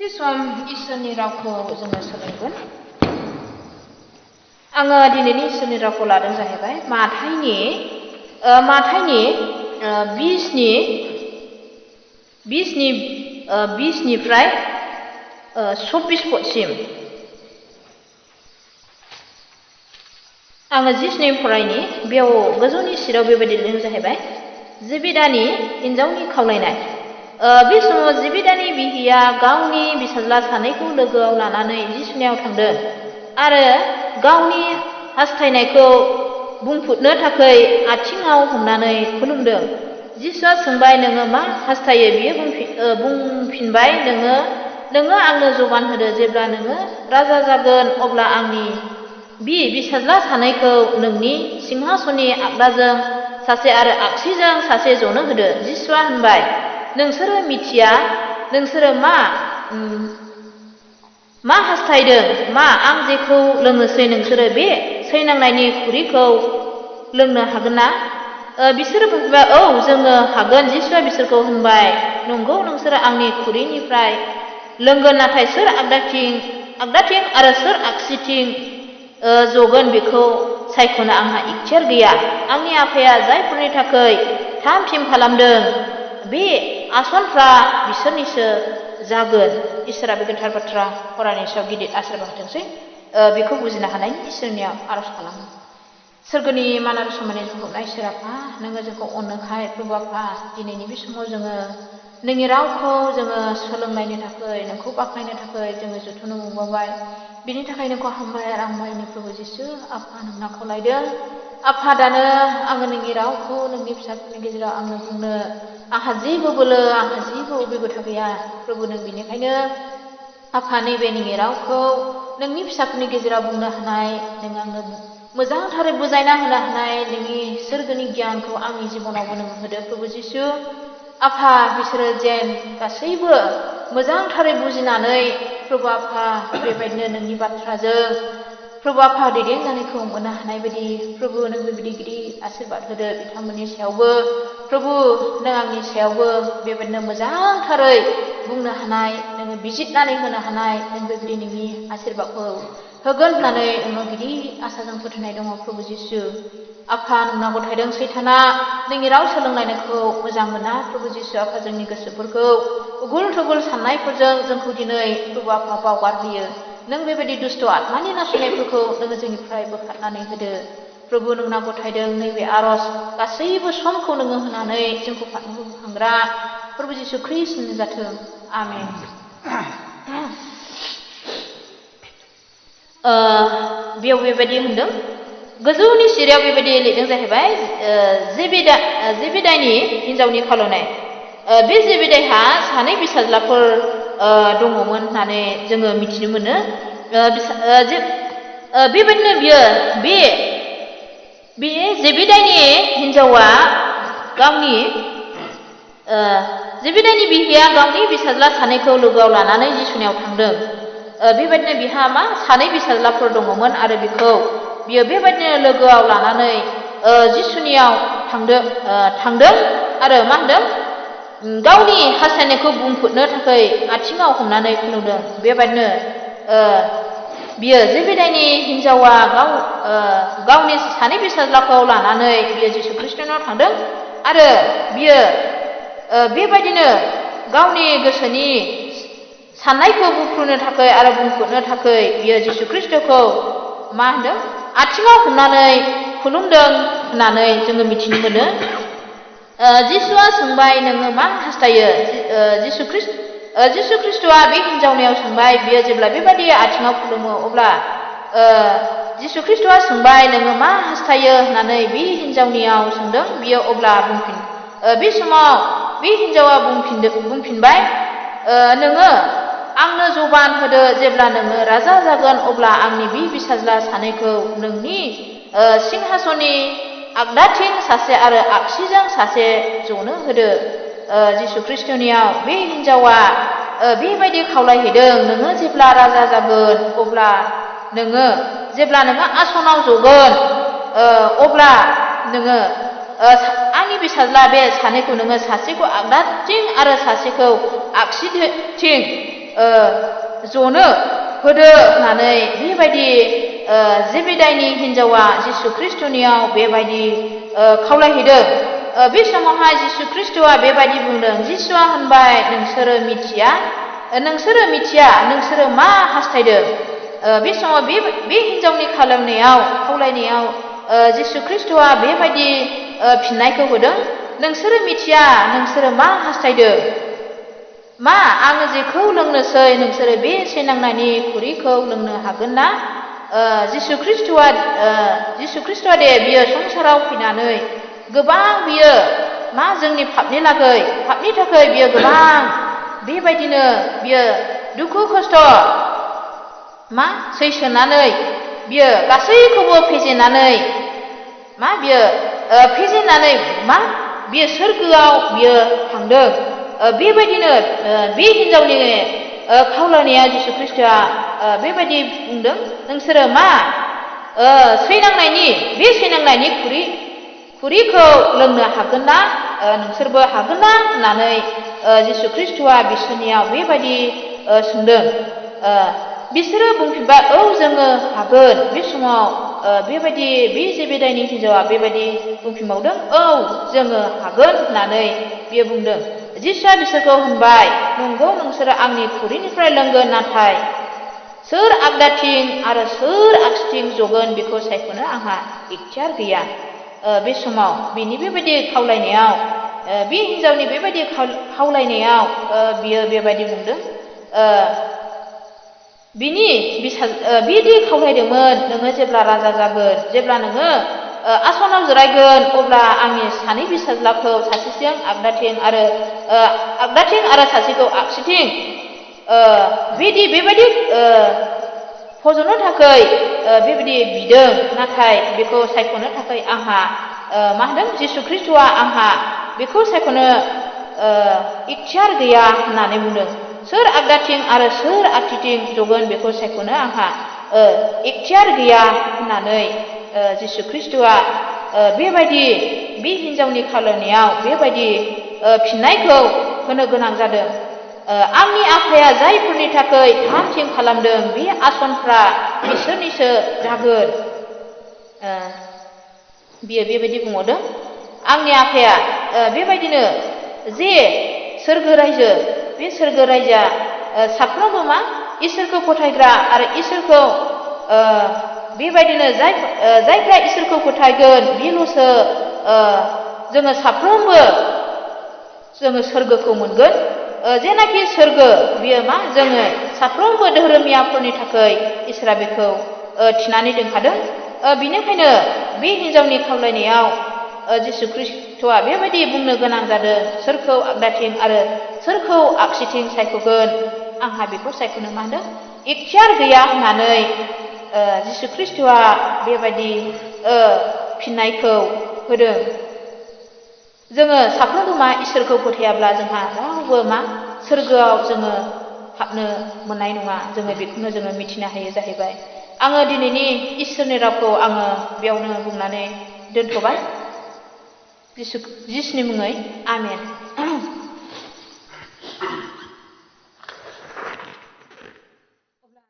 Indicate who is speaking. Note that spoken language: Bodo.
Speaker 1: बे सम इसोरनि रावखौ जोङो सोलोंगोन। आङो दिनैनि इसोरनि रावखौ लादों जाहैबाय माथाइनि 20निफ्राय 24 पदसिम आङो 19 फरायनि। बेयाव गोजौनि सिराव बेबायदि लिरदों जाहैबाय जेबिदानि हिनजावनि खावलायनाय। बे समाव जेबिदानि बिहिया गावनि बिसाज्ला सानैखौ लोगोआव लानानै जिसुनियाव थांदों आरो गावनि हास्थायनायखौ बुंफुदनो थाखाय आथिङाव हमनानै खुलुमदों। जिसुआ सोंबाय, नोङो मा हास्थायो? बियो बुंफिनबाय, नोङो आंनो जबान होदो। जेब्ला नोङो राजा जागोन अब्ला आंनि बिसाज्ला सानैखौ नोंनि सिंहासननि आगदाजों सासे आरो आगसिजों सासे जनो होदो। जिसुआ होनबाय, नोंसोरो मिथिया नोंसोरो मा हास्थायदों? मा आं जेखौ लोंनोसै नोंसोरो बे सैनांनायनि खुरैखौ लोंनो हागोन ना? बिसोरो बुंबाय, औ जोङो हागोन। जिसुआ बिसोरखौ होनबाय, नंगौ, नोंसोरो आंनि खुरैनिफ्राय लोंगोन, नाथाय सोर आगदाथिं आरो सोर आगसिथिं जगोन बेखौ सायख'नो आंहा इखथियार गैया। आंनि आफाया जायफोरनि थाखाय थाम थिम खालामदों बे आसनफ्रा बिसोरनिसो जागोन। इसोरा बे गोथार बाथ्रा फरायनायनि सायाव गिदिर आशीर्बाद होथोंसै। बेखौ बुजिनो हानायनि इसोरनियाव आरज खालामो। सोरगोनि मान आरो समायनाय जोंखौनाय इसोर आफा, नोङो जोंखौ अननोखाय प्रभु आफा दिनैनि बे समाव जोङो नोंनि रावखौ जोङो सोलोंनायनि थाखाय नोंखौ बाख्नायनो थाखाय जोङो जथुम मोनबावबाय। बिनि थाखाय नोंखौ हामबाय आरो आंबायनो प्रभु जिसु आफा नोंना खावलायदों। आफा दानो आङो नोंनि रावखौ नोंनि फिसाफोरनि गेजेराव आंनो बुंनो आंहा जेबो बोलो, आंहा जेबो अबिगथा गैया प्रभु। नों बिनिखायनो आफा नैबे नोंनि रावखौ नोंनि फिसाफोरनि गेजेराव बुंनो हानाय, नों आंनो मोजांथारै बुजायना होनो हानाय नोंनि सोरगोनि गियानखौ आंनि जिबनावबो नों होदो प्रभु जिसु आफा। बिसोरो जेन गासैबो मोजांथारै बुजिनानै प्रभु आफा बेबायदिनो नोंनि बाथ्राजों प्रभु आफा दैदेनजानायखौ मोननो हानाय बायदि प्रभु नों बेबायदि गिदिर आशीर्बाद होदो बिथांमोननि सायावबो प्रभु। नों आंनि सायावबो बेबायदिनो मोजांथारै बुंनो हानाय, नोङो बिजिरनानै होनो हानाय, नों बेबायदि नोंनि आशीर्बादखौ होगोन होननानै नोंनाव गिदिर आसाजों फोथायनाय दङ प्रभु जिसु आफा। नोंनाव गथायदों सैथाना नोंनि राव सोलोंलायनायखौ मोजां मोना प्रभु जिसु आफा। जोंनि गोसोफोरखौ उगुल थुगुल साननायफोरजों जोंखौ दिनै प्रभु आफा बावगारहोयो। नों बेबायदि दुष्ट आत्मानि नासयनायफोरखौ नोङो जोंनिफ्राय बोखारनानै होदो प्रभु। नोंनाव गथायदों नैबे आरज गासैबो समखौ नोङो होनानै जोंखौ फाथनोबो बोखांग्रा प्रभु जिसु ख्रीष्टनि जाथों। आमेन। बेयाव बेबायदि होनदों, गोजौनि सिरियाव बेबायदि लिरदों जाहैबाय जेबिदाइनि हिनजावनि खावलायनाय। बे जेबिदाइहा सानै बिसाज्लाफोर दङमोन होननानै जोङो मिथिनो मोनो। बेबायदिनो बे जेबिदाइनि हिनजावा जेबिदाइनि बिहिया गावनि बिसाज्ला सानैखौ लोगोआव लानानै जिसुनियाव थांदों। बेबायदिनो बिहा सानै बिसाज्लाफोर दङमोन आरो बियो बेबायदिनो लोगोआव लानानै जिसुनियाव थांदों आरो मा होनदों, गावनि हास्थायनायखौ बुंफुदनो थाखाय आथिङाव हमनानै खुलुमदों। बेबायदिनो बियो जेबिदाइनि हिनजावा गावनि सानै बिसाज्लाखौ लानानै बियो जिसु ख्रीष्टनाव थांदों आरो बियो बेबायदिनो गावनि गोसोनि साननायखौ बुफ्रुनो थाखाय आरो बुंफुदनो थाखाय बियो जिसु ख्रीष्टखौ मा होनदों, आथिङाव हमनानै खुलुमदों होननानै जोङो मिथिनो मोनो। जिसुआ सोंबाय, नोङो मा हास्थायो? जिसु ख्रीष्टआ बे हिनजावनियाव सोंबाय। बियो जेब्ला बेबायदि आथिङाव खुलुमो अब्ला जिसु ख्रीष्टआ सोंबाय, नोङो मा हास्थायो होननानै बे हिनजावनियाव सोंदों। बियो अब्ला बे समाव बे हिनजावा बुंफिनबाय, नोङो आंनो जबान होदो। जेब्ला नोङो राजा जागोन अब्ला आंनि बे बिसाज्ला सानैखौ नोंनि सिंहासननि आगदाथिं सासे आरो आगसिजों सासे जनो होदो। जिसु ख्रीष्टनियाव बे हिनजावा बेबायदि खावलायहैदों, नोङो जेब्ला राजा जागोन अब्ला जेब्ला नोङो आसनाव जगोन अब्ला नोङो आंनि बिसाज्ला बे सानैखौ नोङो सासेखौ आगदाथिं आरो सासेखौ आगसिथिं जनो होदो होननानै बेबायदि जेबेदाइनि हिन्जावा जिसु ख्रिस्टनियाव बेबायदि खावलायहैदों। बे समावहाय जिसु ख्रिस्टआ बेबायदि बुंदों, जिसुआ होनबाय, नोंसोरो मिथिया नोंसोरो मा हास्थायदों। बे समाव बे हिन्जावनि खावलायनायाव जिसु ख्रिस्टआ बेबायदि फिननायखौ होदों, नोंसोरो मिथिया नोंसोरो मा हास्थायदों। मा आङो जेखौ लोंनोसै नोंसोरो बे सैनांनायनि खुरैखौ लोंनो हागोन ना? जिसु ख्रिस्टआ दे बियो संसाराव फैनानै गोबां बियो मा जोंनि पापनि थाखाय बियो गोबां बेबायदिनो बियो दुखु खस्थ' मा सैसोनानै बियो गासैखौबो फेजेननानै बियो सोरगोआव बियो थांदों। बेबायदिनो बे हिन्जावनि खावलायनाया जिसु ख्रिस्टआ बेबायदि बुंदों, नोंसोरो मा सैनांनायनि खुरैखौ लोंनो हागोन ना? नोंसोरबो हागोन ना होननानै जिसु ख्रिस्टआ बिसोरनियाव बेबायदि सोंदों। बिसोरो बुंफिनबाय, औ जोङो हागोन। बे समाव बेबायदि बे जेबेदाइनि हिन्जावा बेबायदि बुंफिनबावदों, औ जोङो हागोन होननानै बियो बुंदों। जिसुआ बिसोरखौ होनबाय, नंगौ नोंसोरो आंनि खुरैनिफ्राय लोंगोन, नाथाय सोर आगदाथिं आरो सोर आगसिथिं जगोन बेखौ सायख'नो आंहा इखथियार गैया। बे समाव बिनि बेबायदि खावलायनायाव बे हिन्जावनि बेबायदि खावलायनायाव बियो बेबायदि बुंदों, बिदि खावलायदोंमोन, नोङो जेब्ला राजा जागोन, जेब्ला नोङो आसनाव जिरायगोन, अब्ला आंनि सानै फिसाज्लाखौ सासेजों आगदाथिं आरो सासेखौ आगसिथिं बेबायदि फज'नो थाखाय बेबायदि बिदों, नाथाय बेखौ सायख'नो थाखाय आंहा जिसु ख्रिस्टआ आंहा बेखौ सायख'नो इखथियार गैया होननानै बुंदों। सोर आगदाथिं आरो सोर आगसिथिं जगोन बेखौ सायख'नो आंहा इखथियार गैया होननानै जिसु ख्रिस्टआ बेबायदि बे हिन्जावनि खावलायनायाव बेबायदि फिननायखौ होनो गोनां जादों। आंनि आफाया जायफोरनि थाखाय थाम थिम खालामदों, बे आसनफ्रा बिसोरनिसो जागोन। बियो बेबायदि बुंहरदों, आंनि आफाया बेबायदिनो जे सोरगो रायजो, बे सोरगो रायजोआ साफ्रोमबो इसोरखौ फोथायग्रा आरो इसोरखौ बेबायदिनो जायफ्रा इसोरखौ फोथायगोन, बेल'सो जोङो साफ्रोमबो जोङो सोरगोखौ मोनगोन। जेनाखि सोरगो बियो जोङो साफ्रोमबो धोरोमियाफोरनि थाखाय इसोरा बेखौ थिनानै दोनखादों। बिनिखायनो बे हिन्जावनि खावलायनायाव जिसु ख्रिस्टआ बेबायदि बुंनो गोनां जादों, सोरखौ आगदाथिं आरो सोरखौ आगसिथिं सायख'गोन, आंहा बेखौ सायख'नो इखथियार गैया होननानै जिसु ख्रिस्टआ बेबायदि फिननायखौ होदों। जोङो साफ्रोमबो इसोरखौ फोथायाब्ला जोंहा रावबो सोरगोआव जोङो हाबनो मोननाय नङा। जोङो बेखौनो जोङो मिथिनो हायो जाहैबाय। आङो दिनैनि इसोरनि रावखौ आङो बेयावनो बुंनानै दोनथ'बाय। जिसुनि मुङै आमेन।